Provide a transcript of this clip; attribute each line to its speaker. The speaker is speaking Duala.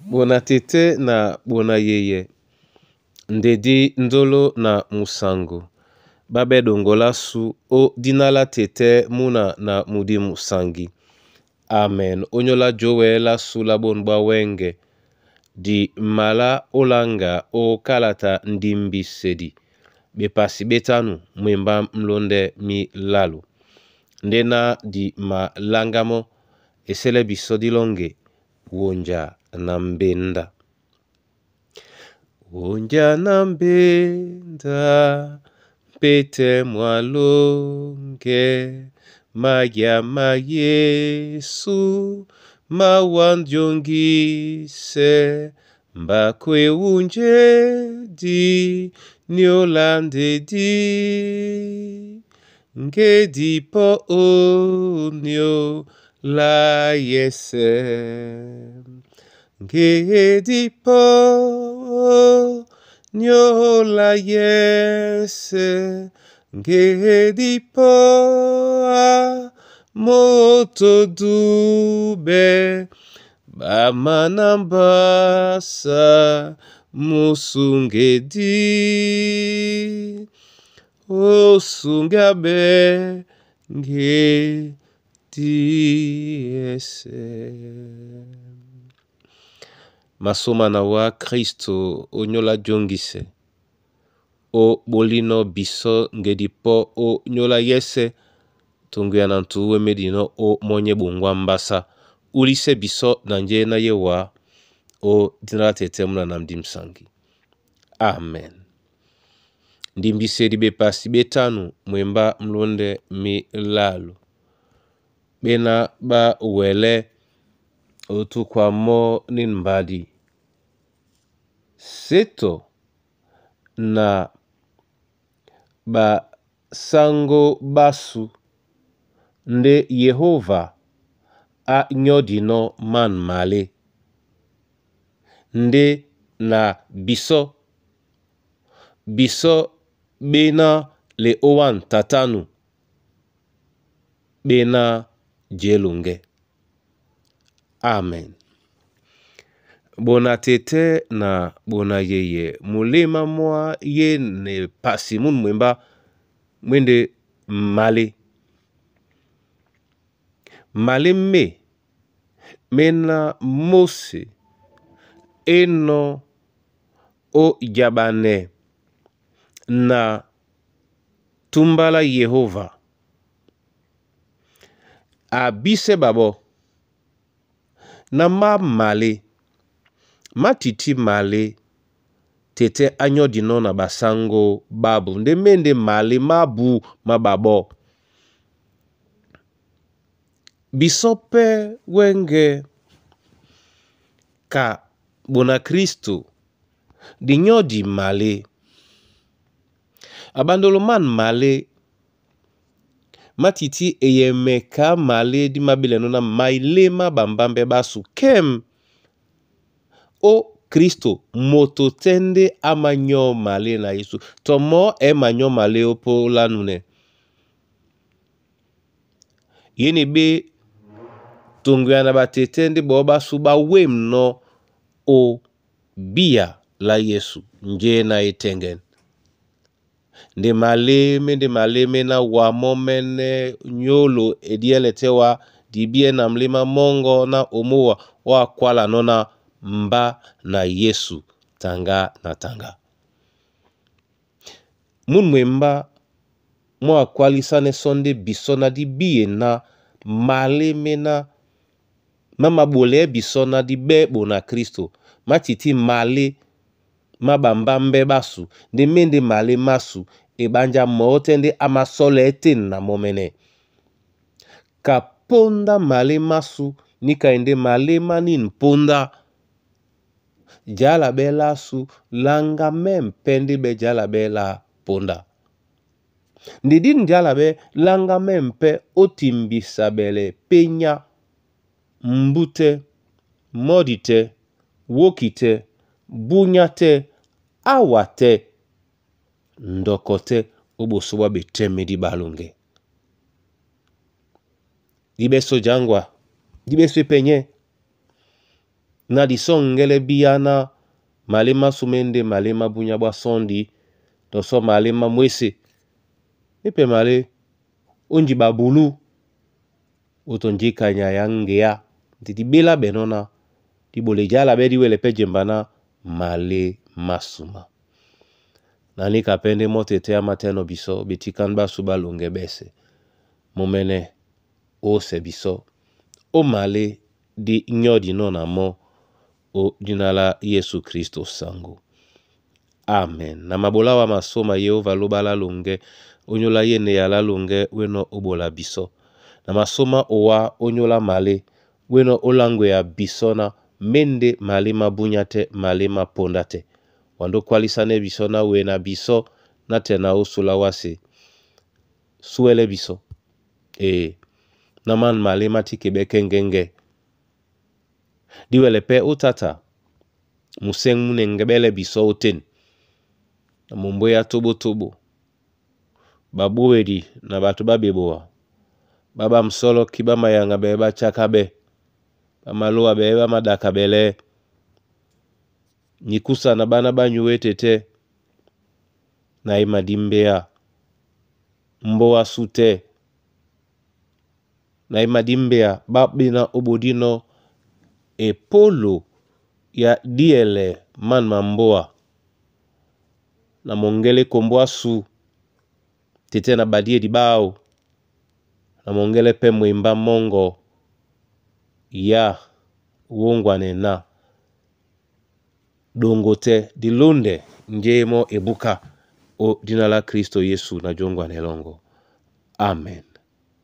Speaker 1: Bona tete na bona yeye ndedi ndolo na musango babe dongolasu o dina la tete muna na mudimu sangi. Amen. Onyola jowe la sula bonu bwa wenge di mala olanga o kalata ndimbisedi bepasi betanu mwemba mlondɛ milalu. Ndena di malanga mɔ esɛlɛ bisɔ dilɔŋge wonja na mbenda. Wonja na mbenda mpete mwalonge magia ma Yesu mawandiongise mbako ewunjedi niolandedi ngedi po onio la yese ngedi po niola yese ngedi po a moto dube bamanambasa musungedi osungabe ngedi ese. Masoma na wa Kristo onyola jongise o bolino biso ngedi po o nyola yese tunguya na ntu emedino o monye bongwa mbasa ulise biso na nje na yewa o dina la tete muna na mdimsangi. Amen. Ndimbiseli bepasi betanu mwemba mlonde milalu bena ba wele otukwa mo ni mbadi seto na basango basu nde Yehova anyodino man male nde na biso biso bena le owan tatanu bena jelunge. Amen. Bona tete na bona yeye mulema mwa ye ne pasi mun mwemba mwende male male me mena Mose eno o jabane na tumbala Yehova abise babo na ma male matiti male tete anyodino na basango babu nde mende male mabu mababo biso pe wenge ka bona Kristo dinyodi male abandolo man male matiti eyemeka male di mabeleno na mailema bambambe basu kem o Kristo moto tende amanyo male na Yesu to mo emanyo male opo lanune yene be tongo na batete nde bo basu ba wemno o bia la Yesu nje na etengen nde maleme nde maleme na wa momene nyolo ediele tewa dibie na mlima mongo na omowa wa kwala nona mba na Yesu tanga na tanga. Mun mwemba mo akwalisa ne sonde biso na di biye na maleme na mama bole biso na di be bona Kristo matiti male mabamba basu nde mende male masu ebanja mote nde amasole ete na momene kaponda male masu nikaende male mani mponda jala bela su langa mem pende be jala bela ponda ndidi jala be langa mem pe otimbisa bele penya mbute modite wokite bunyate awate ndokote obosoba betemedi balonge dibeso jangwa dibeso epenye Na disɔ́ŋgɛ́lɛ́ bíá ná malé másu má e ndé malé má búnyá bwá sɔ́ndi tɔ sɔ́ malé má mwésé. É pɛ malé ó njiɓa bulú ó tɔ njíka nyay á ŋgeá ndé di ɓélá ɓɛnɔ́ ná di ɓola jǎla ɓɛ́ dí wɛlɛ pɛ́ jemba ná malé má suma. Na níka pɛ́ ndé mɔ́ tetɛ́ á matɛ́nɔ bisɔ́ betíkán ɓásu ɓá loŋgɛ ɓɛ́sɛ̄. Mɔ́mɛ́nɛ́ ósɛ bisɔ́ ó malé dí nyɔ́dinɔ́ na mɔ́ ó dina lá Yésu Kristo saŋgó. Amen. Na maɓolá wá masóma Yehova lóɓá lá loŋgɛ́, ónyólá yéneya lá loŋgɛ́ wénɔ̄ ó ɓola bisɔ́. Na masómá owá ónyólá malé wénɔ̄ ó láŋgwea bisɔ́ ná mé ndé malé má búnyá tɛ́, malé má póndá tɛ́. Wandé ó kwálísánɛ́ bisɔ́ ná wena bisɔ́ nátɛna na ó sulá wásē. Súwɛlɛ́ bisɔ́. Ee, ná man malé má ti keɓɛ́ kɛ́ŋgɛ́ŋgɛ́. Dí wɛlɛ pɛ́ ó táta, musɛ́ŋ mú nɛŋgɛɓɛ́lɛ́ bisɔ́ ótên, na mumbwéá tóɓótóɓó. Ɓaɓówedi na ɓato ɓá ɓeboa, ɓá ɓám sɔ́lɔ́ kí ɓá mayaŋga ɓɛɛ́ ɓá tsákáɓɛ́, ɓá malówa ɓɛɛ́ ɓá maɗakabɛlɛ́. Nyikúsa na ɓána ɓá nyuú é tetɛ́, na é madímbéá, mbóa sú tɛ́, na é madímbéa ɓá ɓéná ó ɓodínɔ́ epólo ya díɛlɛ man mambóa, na mɔŋgɛ́lɛ́ kombó ásu tetɛ́ na ɓadíedi ɓáō, na mɔŋgɛ́lɛ́ pɛ́ mwembá mɔ́ŋgɔ ya wóŋgwanɛ ná ɗoŋgo tɛ́ di lóndɛ njé mɔ́ ebúká ó dina lá Kristo Yesu na jóŋgwanɛ lɔ́ŋgɔ́. Amen.